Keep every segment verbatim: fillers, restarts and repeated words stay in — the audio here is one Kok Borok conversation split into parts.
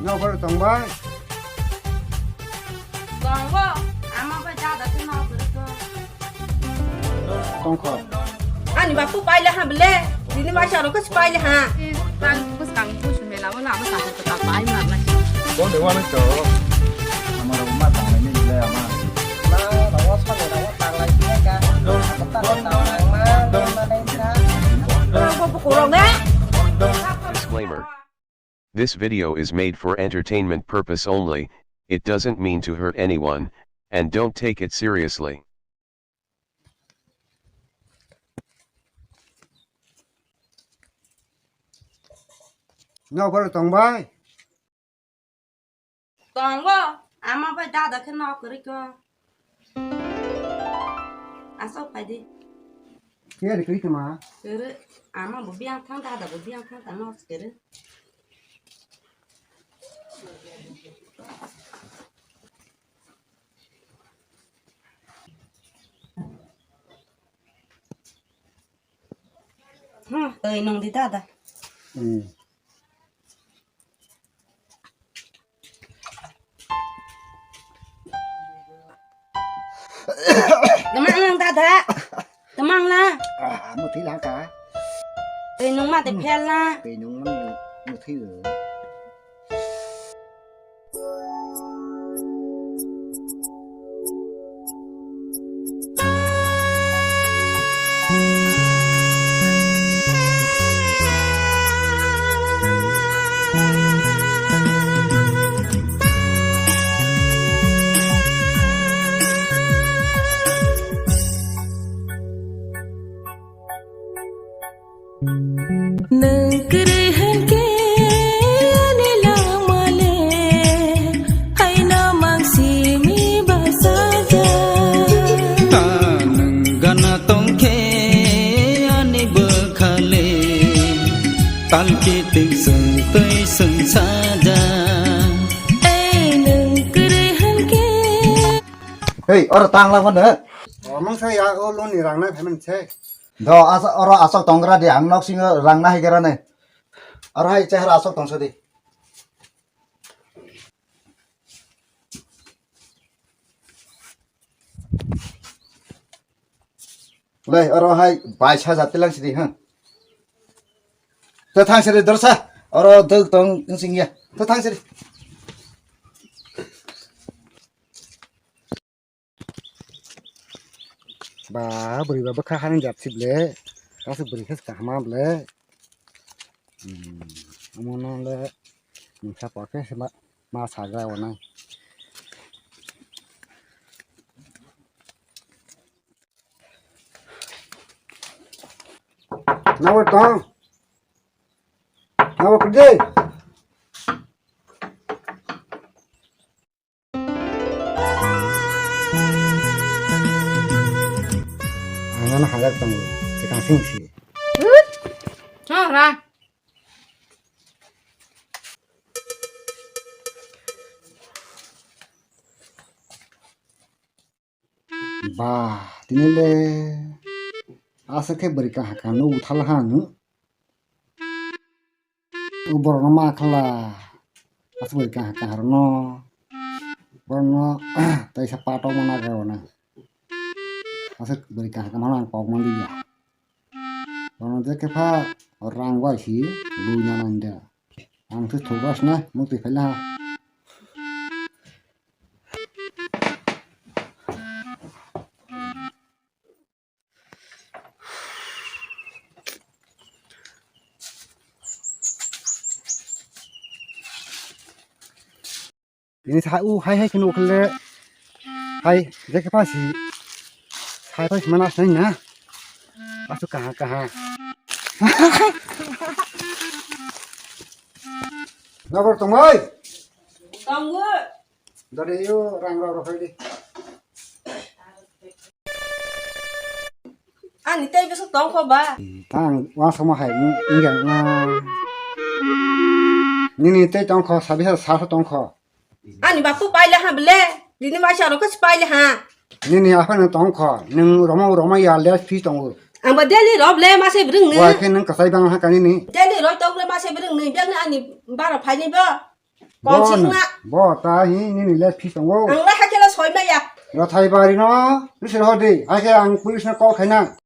Nokol tongbai. Tongbo, ama bai dada khe nok kwrwi kho. Tongkho. Ani bapu paile ha bele. Bini masa rok khe paile ha. Tan bwskang busu mela wala ama ta ta pai ma na. Bo de wala to. Ama rok ma ta ni le ama. Ma rawa sa le rawa ta lai ni ka. Ta ta ta ma ma ma ni ka. Bo bu ko rok ne. Disclaimer. This video is made for entertainment purpose only, it doesn't mean to hurt anyone, and don't take it seriously. Nokbar tongbai? Tongbo, ama bai dada khe nok kwrwi kho. Asok phai di. Khe ri kwrwi kama? Kwrwi, ama bo biyang thang, dada bo biyang thang, tamo kwrwi. Hmm, twi nung di dada. Hmm. Tamang lang dada. Tamang lang. Ah, muthi lang ka. Twi nung ma te phel na. Twi nung ma muthi. Nwng kwrwi hwnkhe ani langmale haino mangsimi bachajak. Ta nwng gana tongkhe ani bwkhale talkiting swng twi swng sajak. Ei nwng kwrwi hwnkhe. Hei, oro tang langmano. O mangsa ya o loan ni rang nai phaimani se. Do asa oro asok tongra di ang nok singo rang nahai gara nai. Oro hai chehra asok tongsa di. Lai oro hai bai sa jati lang sidi ha. To thang sidi dorsa. Oro dog tong sing ya. To thang sidi. Ba bwrwi ba bwkha hani japsi ble. Kasu bwrwi khe kahama ble. Hmm, omono le mungsa pake se ma, ma sagra onai. Nawa tong. Nawa kudai. Ang ano hajak tongo, swkang sing si. Chwng ra. Ba, tini le aswk khe bwrwi kaham kaham no uthal ha ang. O borokno ma khala, aswk bai kaham kaham rokno, borokno taisa patok ma nagra rwna, aswk bwrwi kaham kaham rokno ang kok man liya. Borokno je khe pha rang bai si lui na nang da, ang se thok gas na mukti phai la ha. Ini sa u hai hai kunu kle hai je khe pha si sai pha si mana sai na asu kaha kaha. Nabor tongoi. Tongoi. Dore yo rang rok rok di. Ani tei bwswk tong kho ba? Tang uansukma hai wng ya na. Nini tei tong kho, sabisa sa tong kho. Ani bapu paile ha bele. Nini maisa rok khe paile ha. Nini aphano tong kho. Nwng romo romo ya le phi tongo. Ang ba daily rob le mase bwrwng ni. Wa khe nwng kasai bang ha kanini. Daily rob tok le mase bwrwng ni. Bang ani bara phaini ba. Konsik na. Bo ta hi nini le phis tongo. Ang la hakhe le soi maya. Rothai bari no, bisir hodi, hakhe ang police no call khaina.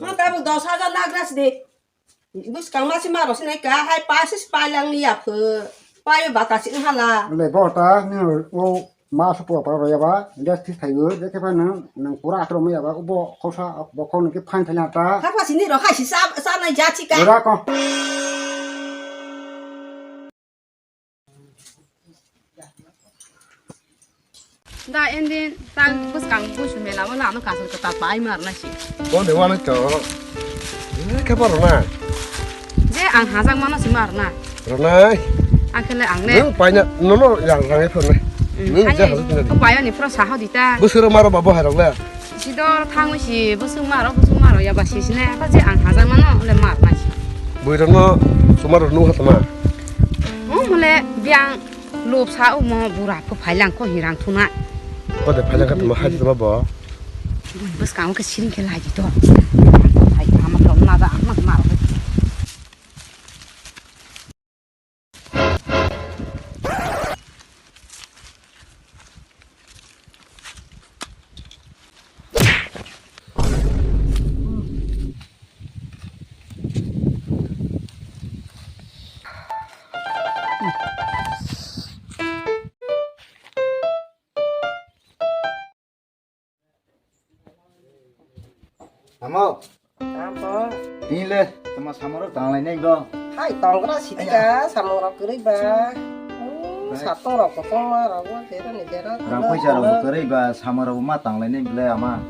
Mo tabuk dos hajar nagra sidi. Bwskang ma si maro sinai ka, hai pasis pailang ni yaphu. Payo baka si hala. Le bo ta ni o ma sa po pa ro ya ba, gas thi thai go, je ke pa nang, nang pura atro mo ya ba, bo khosa, bo khon ke phan thai na ta. Khakla sini ro khai si sa, sa nai ja chi ka. Ra ko. Da endin tang bwskang busu mela wala ano kasar kata pai mar na si. Bo de wani to. Ini ke pa rona. Je ang hajak mano si mar na. Ronai. Ang kele ang ne. Nang paina nono yang rangai phone. Hmm, nang je hajak tadi. Ko payo ni pro saho dita. Busuro maro babo harok le. Sidor thangwi si bwswk maro, bwswk maro ya ba si sine, ta je ang hajak mano, le mar nai si. Bui rokno sumar rok nung hatma. O mole biang lob sa o mo bura ko phailang ko hirang thuna. Ko de phailang ka tuma hai tuma bo. Bwskang ke siring ke lai di to. Hai ama to na da ama mar. Amo. Amo. Tini le, tama samoro tanglai nai go. Hai, tongra sitika, samoro kwrwi ba. Oh, satong rok kotong ma rok, jero ni jero. Rang paisa rok kwrwi ba, samoro ma tanglai nai bile ama.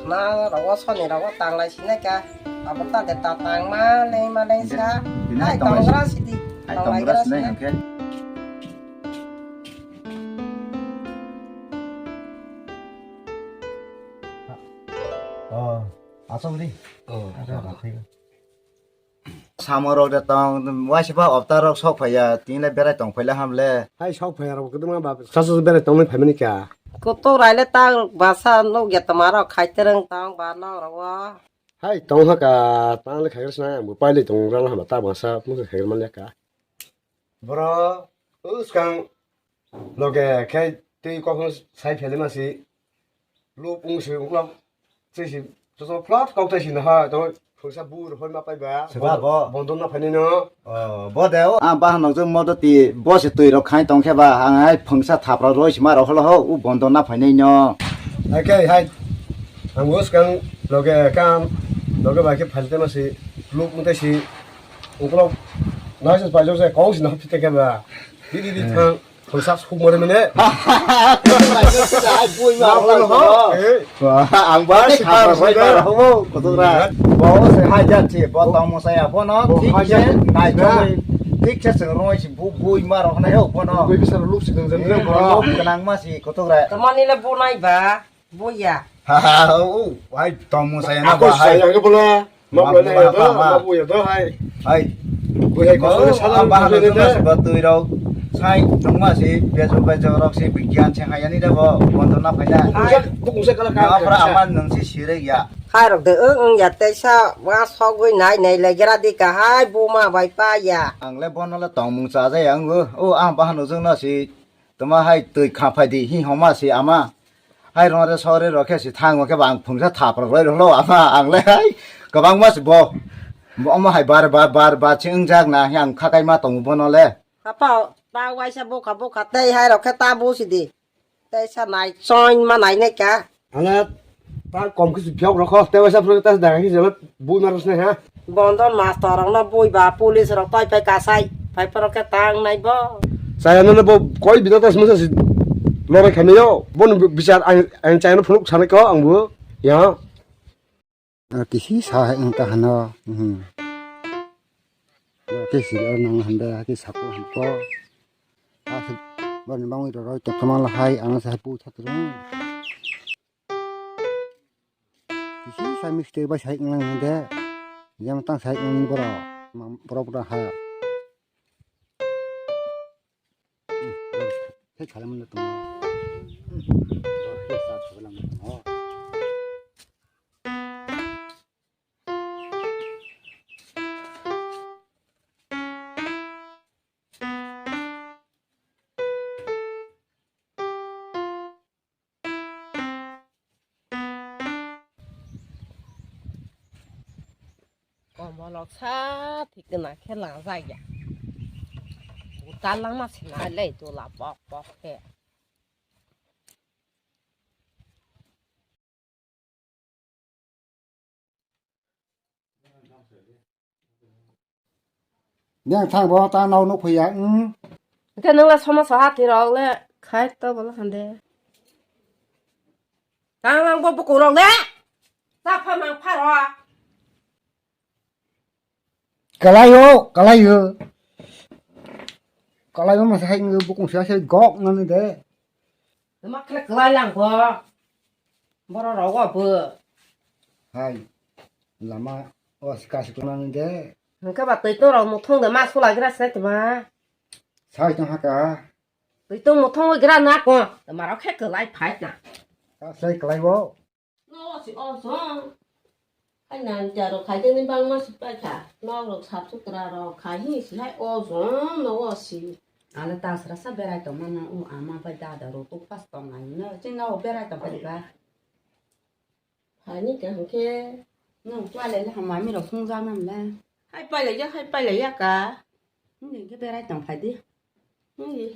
Na rok soni rok tanglai sinai ka. Abo ta de ta tang ma lei ma lei sa. Hai, tongra siti. Hai, tongra sinai hangke. Oh, asok di. Oh, asok di. Samorok de tong, waisa ba opta rok sok phaiya, tini le berai tong phaila hamle. Hai sok phaiya rok, kedema ba, sasu berai tong nai phaimani kya? Kutu raile ta basa no getama rok khai tereng tong ba no rok. Hai tong ha ka, tang le khai sna, bu pai le tong ral hama ta basa, mu khai man le ka. Bro, uskang loge khe tei kokno sai phele ma si. Lup ung si uklok tei si joto plot kok tei si na ha to phungsa bur hoi ma pai ba. Seba bo. Bondon na phani no. Oh, bo de o. Ah, ba no jong modo ti bo se tui rok khai tong khe ba ang ai phungsa thapra roi si ma rok holo ho u bondon na phani no. Hai khe hai. Ang uskang loge kam loge ba khe phale ma si. Lup ung tei si. Uklok naisas paijak se kong sina hapsi teke ba. Di di di thang. Khungsa suk mare mene. Bui ma rok ho. Eh. Ang ba si khar bai ba ho kotogra. Bo se hajar che bo tong mo saya bo no. Bo thik hajar. Che nai choi. Thik che sing roi si bu bui ma rok nai ho bo no. Bui bisa luk si kang jang. Bo kenang ma si kotogra. Tamani le bo nai ba. Boya. Ha ha o ai tong mo saya na ba hai. Saya ke bola. Ma bola ya da, ma boya da hai. Hai. Boya ko sa sa ba ha da. Ba tui rok. Sai tong ma si bejo bejo rok si bigyan se hayani da bo. Bondo na phaina. Ai. Bukung se kala ka. Pra aman nang si sire ya. Hai rok de ung ung ya tei sa wa sogwi nai nai le gra di ka hai bu ma bai pa ya. Ang le bono le tong mung cha ja ya ang o. O ang ba hanu jong na si. Tama hai twi kha phai di hi homa si ama. Hai rong re sore ro khe si thango khe bang phungsa thap rok roi rolo ama ang le hai kwbang ma si bo. Bo omo hai bar bar bar bar si wngjak na hi ang kha kai ma tongo bono le. Apa ta waisa bokha bokha tei hai rok khe ta bo si di. Tei sa nai choin ma nai nai ka. Ana ta kom kisi phiyok rokho, tei waisa phiyok ta daga kisi jala bui maros nai ha. Bondo mastor rok no bui ba police rok toi pai kasai, pai poro khe tang nai bo. Saya no bo koi bida ta smasa si lorai khamai yo, bon bichar ang, ang chai no phunuk sanai ko ang bo, ya. Kisi sa hai ang ta hano, hmm. Kisi nang hande, kisi sapu hampo. Asuk bani bangwi roi tok thamang lahai ang sa pu thatrung. Kisi sa mistake bai sai nang de. Jam tang sai nang boro. Boro boro ha. Sai khala mun tong. Sai sa khala mun tong. Oloksa thikna khe langjak ya. Uta langma sina le dola pok pok khe. Yang thang bo ta nau nuk phuya. Hmm. Ke nang la sama sa hati rok le khai to bolo hande. Tang lang bo buku rok le. Ta pha mang pha ro. Kalai o, kalai o. Kalai o masa hai ngu bukung sia sia gok nani de. Lama kala kalai lang ko. Boro rogo bo. Hai. Lama o sika sika nani de. Hingke ba tui to rok muthung de ma sula gira se tuma. Sai tong haka. Tui to muthung gira na ko. Tuma rok khe kalai phai na. Ka sai kalai o. No si o song. Hai nan jaro khai jani bangma si paikha. Nok rok sap sutra rok khai hi si hai o song no o si. Ale ta sra sa berai tong mana u ama bai dada ro tuk pas tong ai no. Ching no berai tong pai ba. Hai ni ka hangke. No kwale le hamami rok sung ja nam le. Hai pai le ya, hai pai le ya ka. Ni ke berai tong phai di. Ni.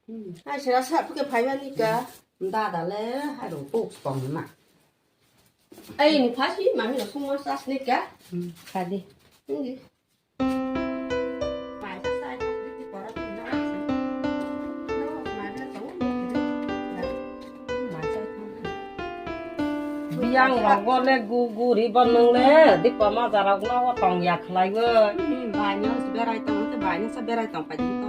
Hmm. Hai sera sa puke phai mani ka. Dada le hai rong tuk tong ma. Ai ni phasi mami rong sung ma sas ni ka. Hmm, kha di. Hindi. Mai sa sa ni ti pora ti na. No, mai na tong. Mai sa tong. Biyang rok bo le gu gu ri bo nung le, dipa maja rok no tong ya khlai bo. Hmm, bai no se berai tong, te bai no se berai tong pai di to.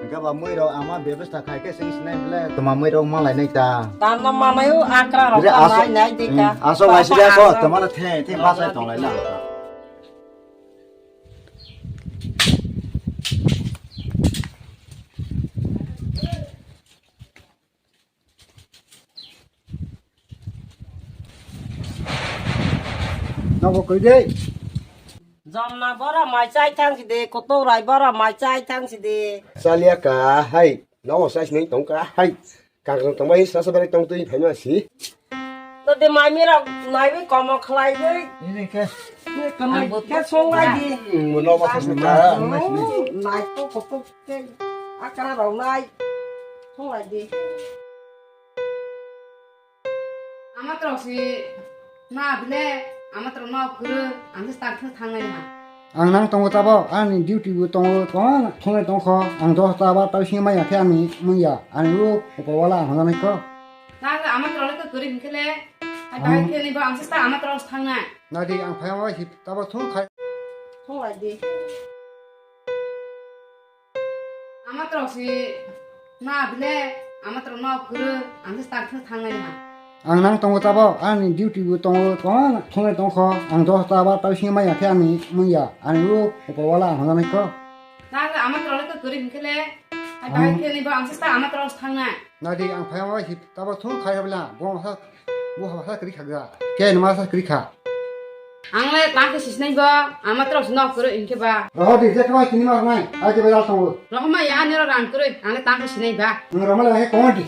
Hingke ba mui rok ama bebesta khai khe sing sinai bole, toma mui rok ma lai nai ta. Tam no ma nai o akra rok Bile ma aso-, nai nai di ka. Hmm, aso wai si ya ko, toma no the, the ba sai tong lai na. Nobo koi de. Jomna bora mai chai thang si de, kotor rai bora mai chai thang si de. Chalia ka hai, nobo sai sinai tong ka hai. Kang kang tong bai sa sa bai tong tui phai ma si. To de mai mi rok nai bai komo khlai bai. Ini ke. Ni kamai ke song lai di. Hmm, mo nobo sa sinai ka. Hmm, nai to kotor. Tei akra rok nai. Thung lai di. Ama trok si ma bile, ama trok no kuru, ang se tang thang nai ha. Ang nang tongo tabo, ani duty bo tongo, tongo, thunglai tongkho, ang dos ta ba tau sing maya khe ani mungya, ani u upor wala ang hona nai ko. Nang ama trok le kuru hinkhe le, hai bai khe ni ba ang se ta ama trok thang nai. Nadi ang phai ma bai si tabo thung khai. Thung lai di. Ama trok si ma bile, ama trok no kuru, ang se tang thang nai ha. Ang nang tongo tabo, ani duty bo tongo, tongo, thunglai tongkho, ang dos ta ba tau sing maya khe ani mungya, ani u upor wala ang hona nai ko. Nang ama trok le kuru hinkhe le, hai bai khe ni ba ang se ta ama trok thang nai. Nadi ang phai ma bai si tabo thung khai bla, bo sa, bo sa kri kha ga. Ke ma sa kri kha. Ang le tang khe sisnai ba, ama trok si nok kuru hinkhe ba. Roho di, je kawai tini mas nai, ai je bela tongo. Roho ma ya ni ro ran kuru, ang le tang khe sinai ba. Ang rama le he kon di.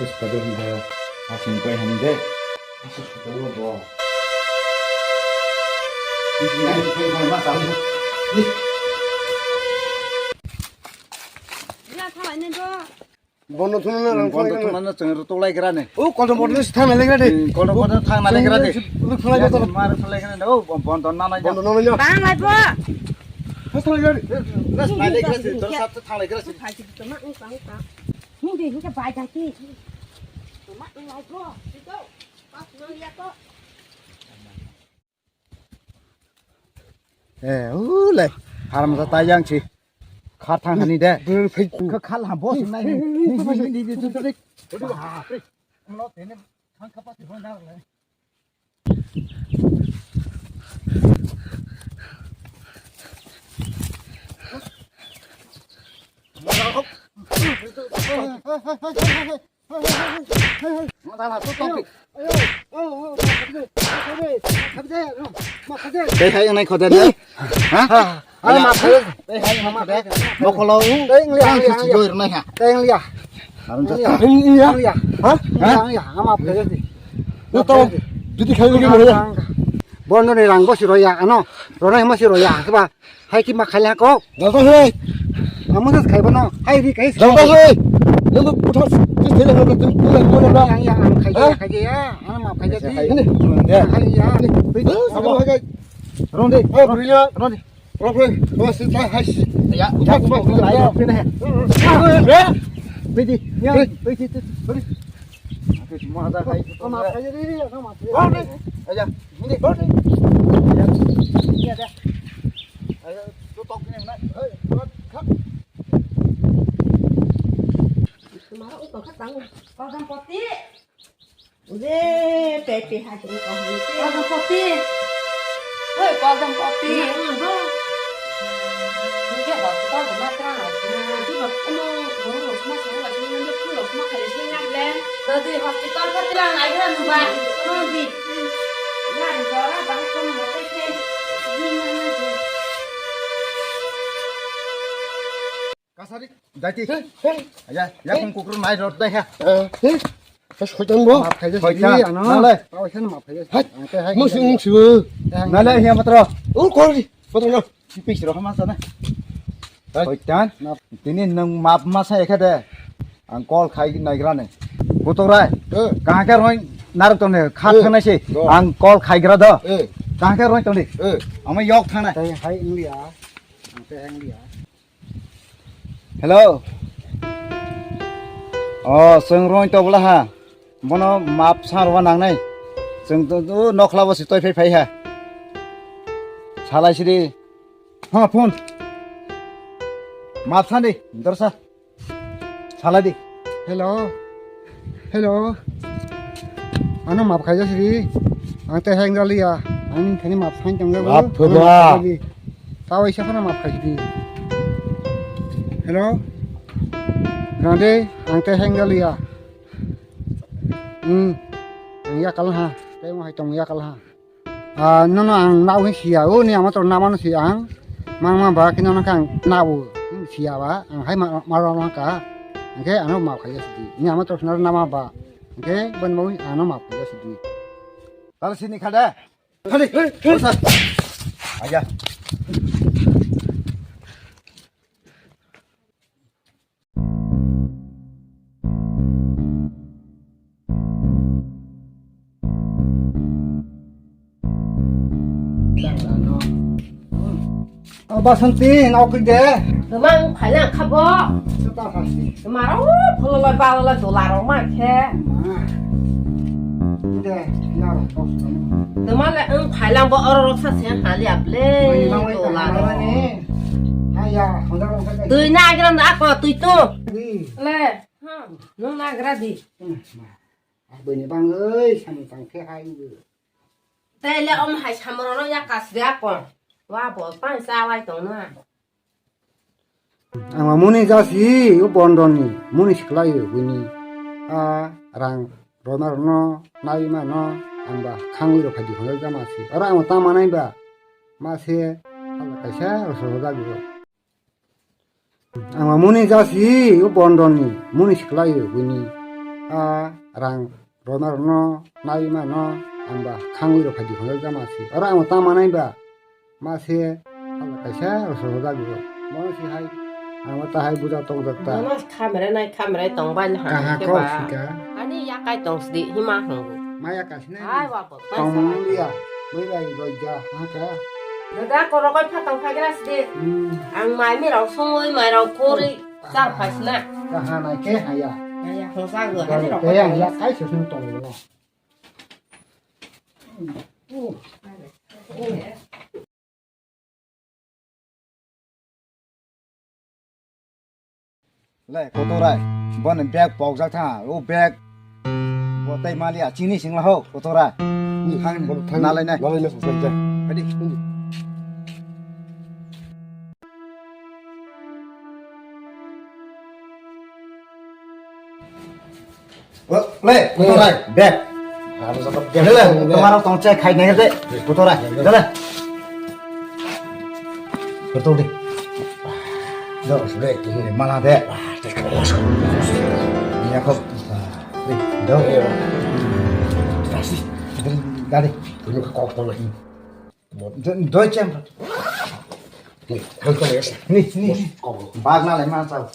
Hospital da asing pai hande. Hospital lo bo. Ini ini ini mas tahu. Ini. Ya, salah ini, Bro. Bondo thunna nang. Bondo thunna na chwng rw tuklai gra ni. O, koldo bondo thang na legra de. Koldo bondo thang na legra de. Lu thulai bondo. Mar thulai gra de. O, bondo na na. Bondo na na. Bang lai bo. Thulai gra de. Nas na legra de. Dor sat thang legra de. Phai si to ma ung sang ta. Hung de hung ka bai da ki. To ma ung lai bo. Ti to. Eh, ulai. Haram sa tayang si. Kha thang hani de. Bwrwi phai. Kha khal ha boss nai. Ni, ni, ni, ni, ni, ni. Bwrwi ha. Mo tene thang kha pa ti hon da le. Tei hai wngnai kho de, ne? Ha? Ano ma phai. Tei hai wngnai kho de. Mokolo u. Tei wngya, ang wngya, si wngya. Joi rwnai ha. Tei wngya. Arun jata. Wngya. Wngya. Ha? Ha? Wngya, wngya. Ama phai de. Bo to, jodi khai lagi mo ya. Bondo ni rang bo si roya, ano. Ronai mo si roya, keba. Hai ki ma khai la ko. Jang ta hai. Amo sa khai bono. Hai ri kai. Jang ta hai. Yang tu putar. Kis thele ho tu tu yang mo na. Yang ya ang khai ya, khai ya. Ano ma khai ya di. Ini. Ya. Khai ya. Ini. Ronde. Oh, brilliant. Ronde. Ronde. Oh, si ta hai si. Ya. Putar ko ma. Ya. Bidi. Ya. Bidi. Bidi. Ronde. Aja. Ini. Ronde. Ya. Ini ada. Ayo, tutok ini mana? Hei, tutok. Mara utok khatang. Kodam poti. Uje, pe, pe, ha, sini kau ni pe. Kodam poti. Hei, kodam poti. Ini apa? Ini apa? Kita ada matra. Nah, tu nak, kamu baru nak semua, semua lagi, ini pun nak semua kali sini nak, Glenn. Tadi hospital ka tila nai gra nuba. Kono di. Nari jora bang kono mote ke. Di mana je. Kasari, dati. He, he. Ya, ya kung kukru nai rot dai ha. Eh, he. Kas khoitan bo. Map khai ja. Khoitan. Di, ano. Nale. Tao khen map khai ja. Hai. Ang te hai. Musu musu. Nale, hiya matro. O kori. Matro na. Pis rok ma sana. Hai. Hoitan. Tini nwng map ma sa ekhe de. Ang call khai naigra ne. Kutok rai. Eh. Kaham khe roi narok tong ne kha Eh. Thangnai se. Do. Ang call khaigra do. Eh. Kaham khe roi tong di. Eh. Ama yok thangnai. Tei hai wngya. Ang tei hai wngya. Hello. O, chwng roi to bwla ha. Bono map sa rwa nangnai. Chwng to, to nokla bo si toi phai phai ha. Salai sidi. Ha, phone. Map sandi, dorsa. Salai di. Hello. Hello. Ano map khaija sidi. Ang te heng jaliya. Ang thani map sain tong jago. Map phuba. Tawai sa phana map khai sidi. Hello. Rande, ang te heng jaliya. Hmm. Ang yakal ha. Tei mo hai tong yakal ha. Ah, nono ang nao hin siya, o ni ama tor namano siya ang. Mang mang ba kino nang kang nao hin siya ba, ang hai ma, ma rong lang ka. Angke ano ma khaya sidi. Ni ama tor snar nama ba. Angke ban mau ano ma khaya sidi. Tal sini khada. Khali. Aja. O Basanti, nao kwi de. Twmang phaileng kha bo. Chuta hasti. Twmarok phololai balolai dolarok ma khe. Ma. De, ya ro, tos. Twmale wng phaileng bo oro roksa se hali aple. Mai, mai, dolarok. Hai ya, honda rok. Twi na agra na ko twi to. Twi. Le. Ha, nwng nagra di. Hmm, ma. Ah, bini bang oi, samung tang khe hai wngwi. Tei le om hai samung no ya kasri akon. Wa bo tang cha wai tong na. Ang muni jasi, o bondon ni, muni siklai o bini. A rang roma rono, nai ma no, ang ba khangwi ro phadi hono jama si. Ora ang ta manai ba, ma se, hala kaisa, ro so da gu. Ang muni jasi, o bondon ni, muni siklai o bini. A rang roma rono, nai ma no, ang ba khangwi ro phadi hono jama si. Ora ang ta manai ba, ma se, hala kaisa, ro so da gu. Mo si hai, ang ta hai buja tong jak ta. Mo khamre nai, khamre tong bai na. Kaha kok sika. Ani ya kai tong sdi, hima hangu. Ma ya kas Ai, wa bo, tong mung liya, bwrwi bai roi ja, ha ka. Dada, korok oi phatang phagra sidi. Hmm. Ang mai mi rok songoi, mai rok kori, char phasna. Ka ha nai ke ha ya. Aya, hongsa go, ani rok. Te ang ya kai se sung tong lo. Le, Kotorai, boni bag pokjak tha, o bag bo tei maliya, chini singla ho, Kotorai. Thang, thang, nalai nai. Nalai nai, nalai nai. Hadi. Le, Kotorai, bag. Dale, tomaro tong che khai nai de, Kotorai. Dale. Betul di. Do, le, ini mana de. Ini aku. Di, do. Kasih. Dale. Ini ke kau pernah. Do, do cem. Ni, ni. Bag na le mana tau.